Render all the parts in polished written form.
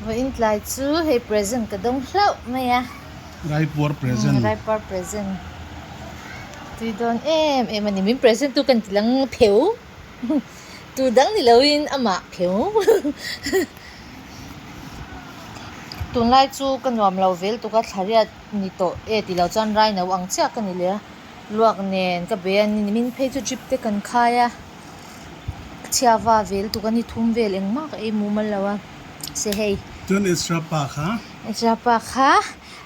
Vawiin tlai chu hei present ka dawng hlauh mai a. Raipuar present. Raipuar present. Tui dawn em em a ni. Min present tu kan ti lang pheu. Tu dang ni loin amah pheu. Tunlai chu ka nuam lo vel tuk a thlariat ni tawh e tih loh chuan raino ang chiah ka ni leh a. Luak nen ka be a ni min phei chu drip te kan khai a. Chhiava vel tuk a ni thum vel engmah ka ei mumal lo a se hei. Chuan Ezra pa kha. Ezra pa kha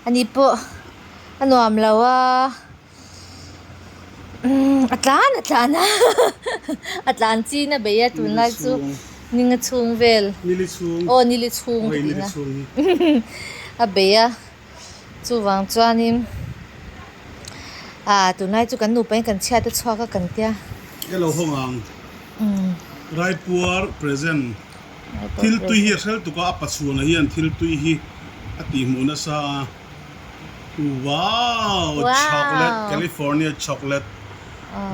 ani pawh a nuam lo a umm a tlan a tlan a a tlan chin a bei a tunlai chu ninga chhung vel Nili chhung aw nili chhung ka tihna a bei a. Chuvang chuanin ah tunlai chu kan nupa in kan chhiat a chhuak a kan tia. Ka lo hawng ang. Raipuar present. Thil tui hi a hrel tuk a, a pachhuana hian thil tui hi a tih hmuh nasa a. Wow! Chocolate, California chocolate.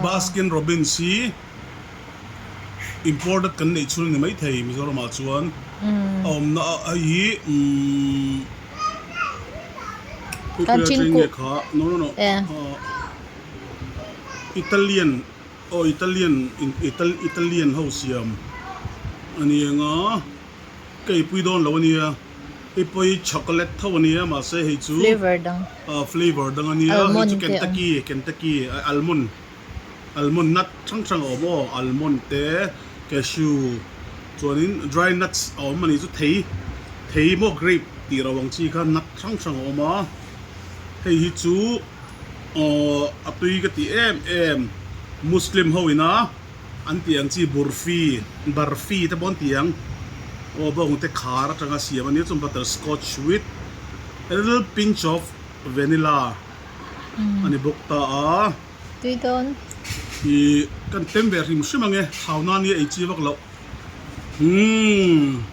Baskin Robbins hi imported kan neih chhun a ni maithei Mizoramah chuan. A awmna hei hi umm. Italian aw Italian Italian ho siam a ni ang a ka eipui dawn lo a nia hei pawh hi chocolate tho a nia mahse hei chu flavour dang a nia hei chu Kentucky Kentucky almond. Almond nut hrang hrang a awm aw, almond te, cashew chuanin dry nuts a awm a nih chu thei thei maw grape tih ro ang chi kha nut hrang hrang a awm a, hei hi chu aww a tui ka tih em em muslim ho ina an tih ang chi burfi barfi te pawh an tih ang aw bawng te khar atanga siam a nia chuan butterscotch with a little pinch of vanilla a ni bawk ta a. Tui dawn. I kan tem ve hrim hrim ange thau nan hi ei chi vak loh. Umm.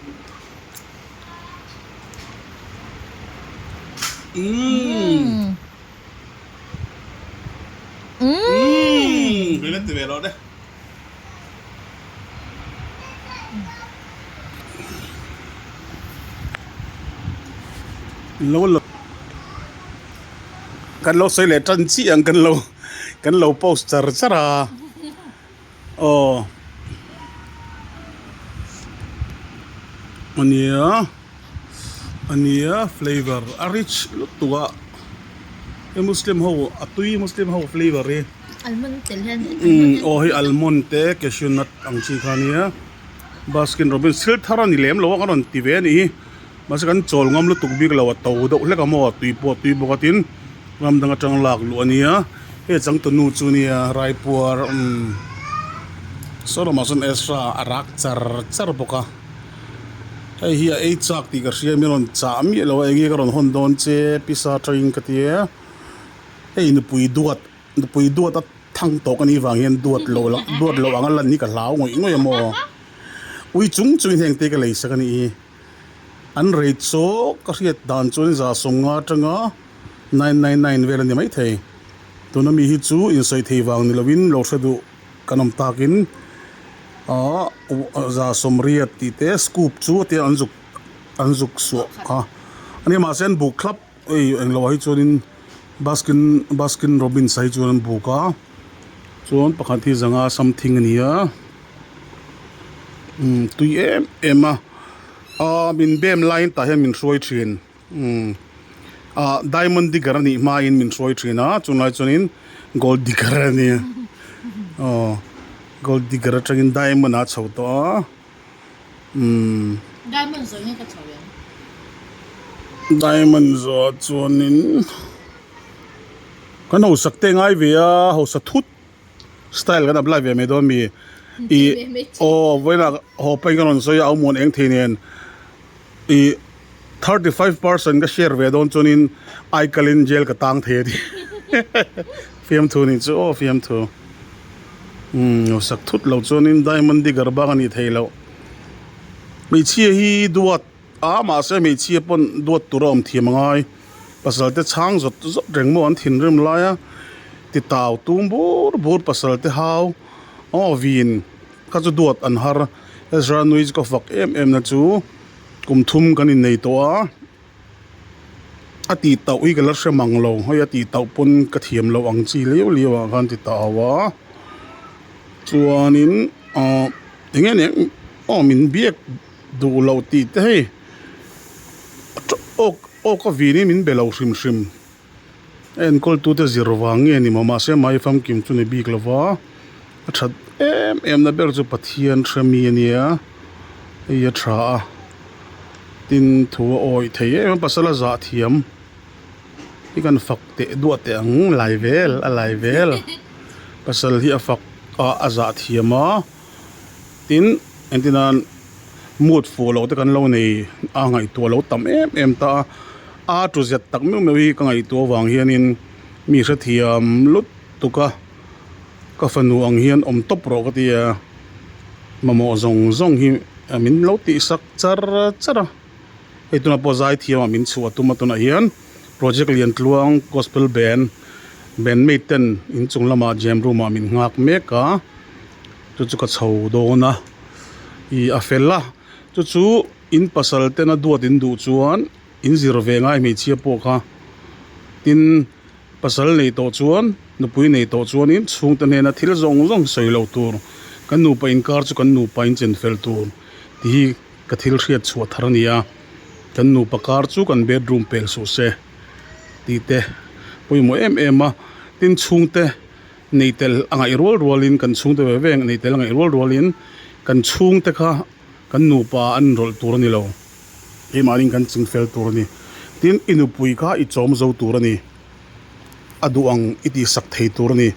Umm. Umm. Vela ti ve lo de. Lo lo. Kan lo sawi leh tan chiah ang kan lo kan lo post char char a aw ania ania flavour a rich lutuk a he muslim ho a tui muslim ho flavour hi almond tel hian aw hei almond te cashew nut ang chi kha ania baskin robbins thil thar a ni lem lo a ka rawn ti ve a nih hi. Mahse kan chawl ngam lutuk bik lo a to deuh hlek a maw tui pawh a tui bawk a tin ram dang atang lak luh a nia hei changtunu chu nia raipuar umm saw lamah sawn Ezra a rak char char bawk a hei hi a ei chak tih ka hria min rawn chah miah lo a enge ka rawn hawn dawn che pisa atangin ka ti e hei nupui duat nupui duat a thang tawh ka nih vang hian duat lo duat loh anga lan hi ka hlau ngawih ngawih a maw ui chung chungin heng te ka lei sak a nih hi. An rate chu ka hriat dan chuan 150 atanga 999 vel a ni maithei. Tuna mi hi chu insawi thei vang ni lovin lo hre duh kan awm takin ah 180 tih te scoop chu a tia an zuk an zuk suah a ania mahse an buk thlap ei englo ah hi chuanin Baskin Baskin Robbins ah hi chuan an buk a chuan pakhat hi zanga something a ni a. Umm tui em em a aaa min bem laiin tah hian min hruai thin umm ah diamond digger a nih hmain min hruai thin a chulai chuanin gold digger a nia aw gold digger atangin diamond ah a chho tawh a umm diamond zawh hian ka chho em diamond zawh ah chuanin kan hausak te ngai ve a hausa thut. Style kan apply ve mai dawn mi i aw vawiinah haw pahin ka rawn sawi a awm muan eng thei nen i 35% ka share ve dawn chuanin aikalin jail ka tang thei a ti fiamthu nih chu aw fiamthu umm sak thut lo chuanin diamond digger bak a nih theih loh hmeichhia hi duat. A mahse hmeichhia pawn duat tur a awm thiam a ngai. Pasal te chhang zawt zawt reng maw an thinrim lai a, ti tau tum bur bur pasal te hau aw vin kha chu duat an har. Ezra nui chu ka fak em em na chu. Kum thum kan innei tawh a, a tih tauh hi ka la hre mang lo, hei a tih tauh pawn ka thiam loh ang chi liau liau ah khan ti tau a, chuanin ahh eng nge nia aw min biak duh loh tih te hei awk awk a vin hi min be lo hrim hrim. A enkawltute zir vang nge ni maw mahse mai famkim chu ni bik lova a that em em na ber chu Pathian hre mi a nia hei a tha a tin thu a awih thei em a pasal a zah thiam hi kan fak teh duah teh ang lai vel a lai vel pasal hi a fak a a zah thiam a tin engtin nan mood fuh loh te kan lo nei a ngaihtuah lo tam em em ta a a tu zet tak meuh meuh hi ka ngaihtuah avang hianin mi hrethiam lutuk a ka fanu ang hian awm tawp rawh ka ti a mamawh zawng zawng hi min lo tih sak char char a hei tunah pawh zaithiam ah min chhuah tum a tunah hian project lian tluang gospel band band mate ten inchung lamah gym room ah min nghak mek a. Chu chu ka chho dawn a ih a fel a chu chu in pasal ten a duat in duh chuan in zir ve ngai hmeichhia pawh kha tin pasal nei tawh chuan nupui nei tawh chuanin chhungte hnena thil zawng zawng sawi loh tur kan nupa inkar chu kan nupa in chen fel tur tih hi ka thil hriat chhuah thar a ni a kan nupa kar chu kan bedroom pel suh se tih te pawimawh em em a tin chhungte. Nei tel a ngaih rual rualin kan chhungte ve ve nei tel a ngaih rual rualin kan chhungte kha kan nupa an inrawlh tur a ni lo. Keimahni kan ching fel tur a ni. Tin, i nupui kha i chawm zo tur a ni. A duh ang i tihsak thei tur a ni.